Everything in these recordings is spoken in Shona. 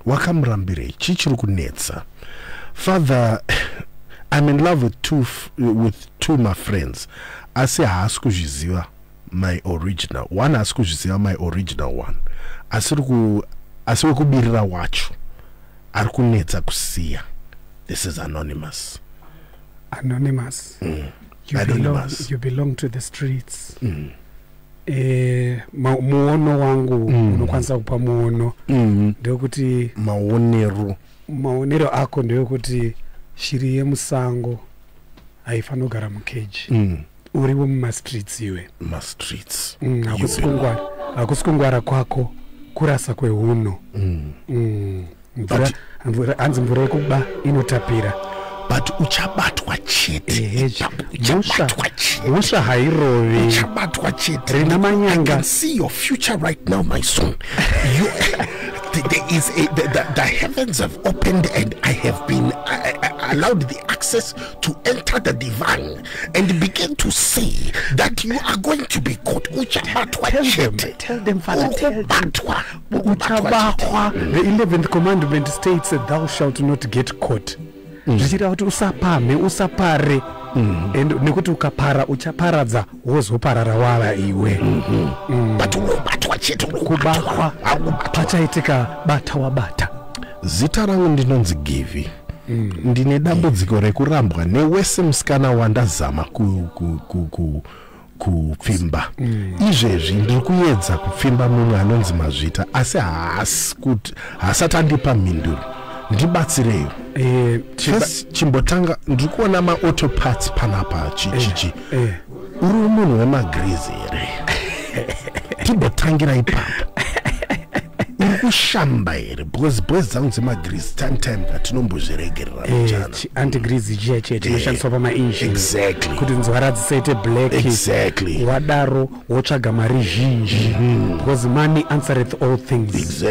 Wakamurambirei? Chii chiri kunetsa? Father, I'm in love with two my friends, asi haasi kuzviziva my original one, haasi kuzviziva my original one, asi wekubirira wacho ari kunetsa kusiya. This is anonymous. Anonymous. You belong, Anonymous. You belong to the streets. Muono wangu unokwanisa kupa muono ndewekuti Maonero. Maonero ako ndewekuti shiri yemusango haifaniri kugara mukeji. Uriwo mumastreets iwe. Mastreets. Hakusi kungwara kwako, kurasa kweuno. Hanzi mvura yekuba inotapira. But uchabatwa chete. Ehe, Ipapo mhosva uchabatwa chete. Mhosva hairovi. Uchabatwa chete. Rina I manyanga. can see your future right now, my son. You, there is a, the heavens have opened and I have been allowed the access to enter the divine and begin to see that you are going to be caught. Uchabatwa Tell them, chete. tell them, Father, tell them. Urikubatwa. Urikubatwa chete. Uchabakwa. The 11th commandment states that thou shalt not get caught, zvichireva kuti usapamhe, usapare, and nekuti ukapara uchaparadza, wozoparara wava iwe. But unobatwa chete. Kubakwa. Urikubatwa. Urikubatwa. Pachaitika bata wabata. Zita rangu ndinonzi Givi. Ndine dambudziko rekurambwa newese musikana wandazama kupfimba. Izvezvi ndiri kuedza kupfimba mumwe anonzi Mazvita, asi haasi kuti haasati andipa mhinduro. Ndibatsireyo. First, chimbotanga, ndiri kuona maauto parts panapa, chichichi. Uri munhu wemagrizi here? Timbotangira ipapo. Uri kushamba here? Because boys dzangu dzemagrizi, time time katinombozviregerera mchana. Antigrease chiya chiya chinoshandiswa pamaengine kuti nzwara dzisaite black. Wadaro wotsvaga mari zhinji, because money answereth all things.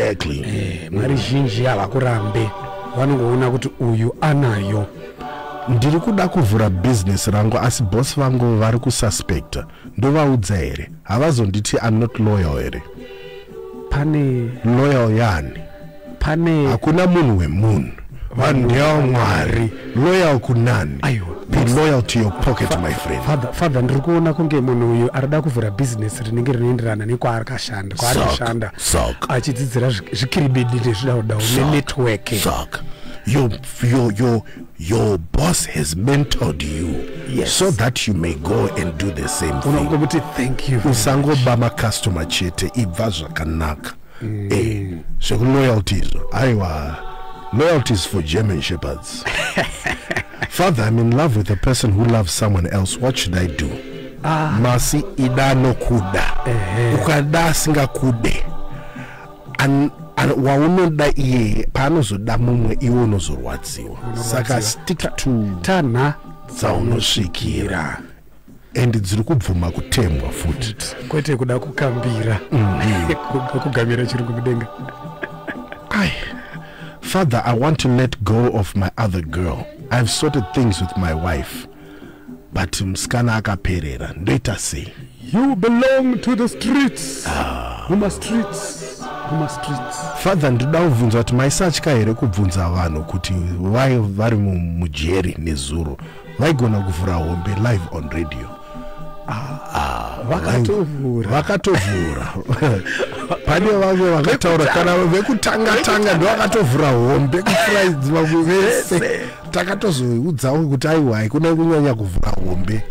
Mari zhinji havakurambe, vanongoona kuti uyu anayo. Ndiri kuda kuvhura bhizinesi rangu, asi bosi vangu vari kususpecta. Ndovaudza here? Havazonditi I'm not loyal here? Pane Loyal yani? Pane Hakuna munhu wemunhu, vanhu ndevamwari. Loyal kunani? Aiwa. Be loyal to your pocket, my friend. Father, ndiri kuona kunge munhu uyu arida kuvhura bhizinesi rinenge rinoenderana nekwaari kashanda, kwaari kushanda, Saka. achidzidzira zvikiribidi nezvidaudau nenetwork. Saka your boss has mentored you so that you may go and do the same thing. Unongomuti thank you very much. Usangoba macustomer chete, ibva zvakanaka. Zvekuloyalty izvo, aiwa, loyalty is for German shepherds. Father, I'm in love with a person who loves someone else. What should I do? Masi, ida nokuda. Ukada asingakude, waunoda iyeye paanozoda mumwe, iwe unozorwadziwa. Saka stick to Tanha dzaunosvikira, and dziri kubvuma kutembwa futi. Kwete kuda kukambira, kugamira chirungu mudenga. Ai. Father, I want to let go of my other girl. I've sorted things with my wife, but musikana akaperera. Ndoita sei? You belong to the streets, mumastreets, mumastreets. Father, ndinoda kubvunza kuti maisatya here kubvunza vanhu kuti vai vari mujeri nezuro vaigona kuvhura hombe live on radio? Vakatovhura. Vakatovhura. Pane vamwe vakataura, kana vekutanga tanga ndo vakatovhura hombe kupfuura vamwe vese. Takatozoudzawo kuti aiwa, haikuna kunyanya kuvhura hombe,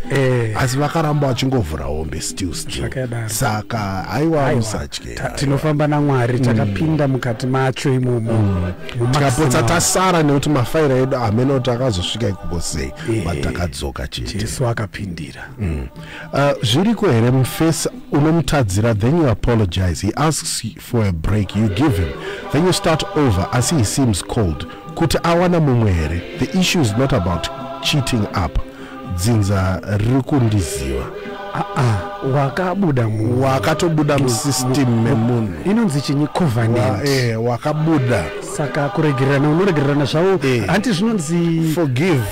asi vakaramba vachingovhura hombe still still. Zvakadaro. Saka haiwa, Aiwa, musatye. Tinofamba namwari, takapinda mukati macho imomo Tikapotsa mumaximum. tasara nekuti mafaira edu hamene kuti akazosvika ikoko sei, but takadzoka chete. Jesu akapindira. Zviriko here mufesi unomutadzira, then you apologize, he asks for a break, you give him, then you start over, asi he seems cold, kuti awana mumwe here? The issue is not about cheating up, dzinza riri kundiziva. Aa, wakabuda mu Wakatobuda musystem memunhu. Inonzi chinyi? Covenant. Wakabuda. Saka kuregererana, unoregererana zvavo. Hanti zvinonzi forgive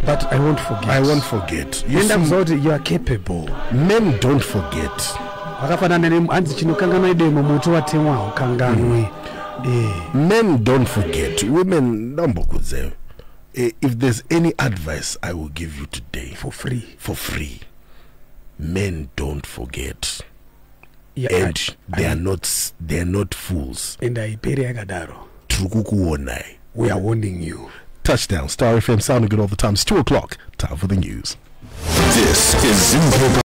but I won't forget. I won't forget. You Enda see, kuziva kuti you are capable. Men don't forget. Vakafanana hanzi chinokanganwa idemo, muti watemwa haukanganwi. Men don't forget. Women, ndambokudzeyo, if there's any advice I will give you today for free, for free, men don't forget. And they are not fools. And haiperi yakadaro. Tiri kukuonai. We are warning you. Touchdown Star FM, sounding good all the time. It's 2 o'clock. Time for the news. This is Zimpapers.